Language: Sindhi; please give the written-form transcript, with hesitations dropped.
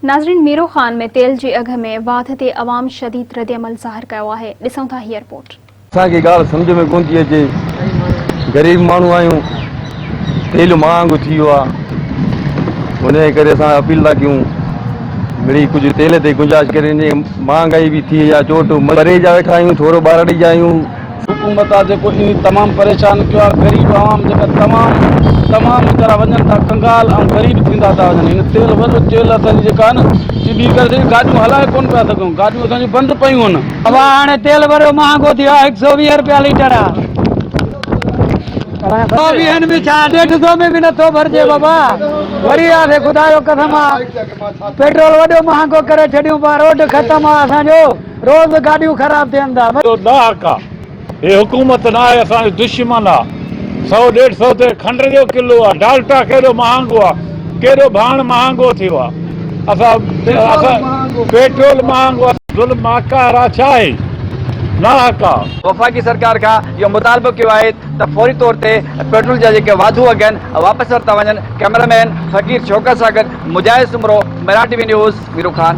ناظرين ميرو خان ۾ تيل جي اگهه ۾ واڌ تي عوام شديد ردعمل ظاهر ڪيو آهي ڏسون ٿا هيء رپورٽ. اسان کي ڳالهه سمجهه ۾ ڪونه ٿي اچي غريب ماڻهو آهيون تيل مهانگو ٿي ويو آهي ان جي ڪري اسان اپيل ٿا ڪيون مڙئي ڪجهه تيل تي گنجائش ڪري وڃي مهانگائي به ٿي وئي آهي چوٽ پري جا ويٺا آهيون ٿورو ٻهراڙي جا آهيون حڪومت آ جيڪو انهي تمام پريشان ڪيو آ غريب عوام جيڪا تمام تمام ويچارا وڃن ٿا ڪنگال ۽ غريب ٿيندا ٿا وڃن هن تيل وڏو چيل اسان جي جيڪا آ نه چٻي ڪري ڇڏي گاڏيون هلائي ڪون پيا سگهون گاڏيون اسان جون بند پيون هن. بابا هاڻي تيل وڏو مهانگو ٿي ويو آ هڪ سو 20 رپيا ليٽر آ. سو ويهن ۾ ڇا ڏيڍ سو ۾ به نٿو ڀرجي بابا وري آسي خدا جو قسم آ پيٽرول وڏو مهانگو ڪري ڇڏيون پا روڊ ختم آ اسان جو. روز گاڏيون خراب ٿين ٿا. اهو ناحق آ هي حڪومت نه آهي اسان جو دشمن آ سئو ڏيڍ سئو تي کنڊ جو ڪلو آ ڊالٽا ڪيڏو مهانگو آ ڪيڏو ڀاڻ مهانگو ٿيو آ اسان اسان پيٽرول مهانگو آ ظلم آ قهر آ ڇا آهي ناحق آ. وفاقي سرڪار کان اهو مطالبو ڪيو آهي ته فوري طور تي پيٽرول جا جيڪي واڌو اگهه آهن واپس ورتا وڃن، ڪئميرا مين فقير شوڪت سان گڏ Mujahid Soomro, Mehran T V news, Miru Khan.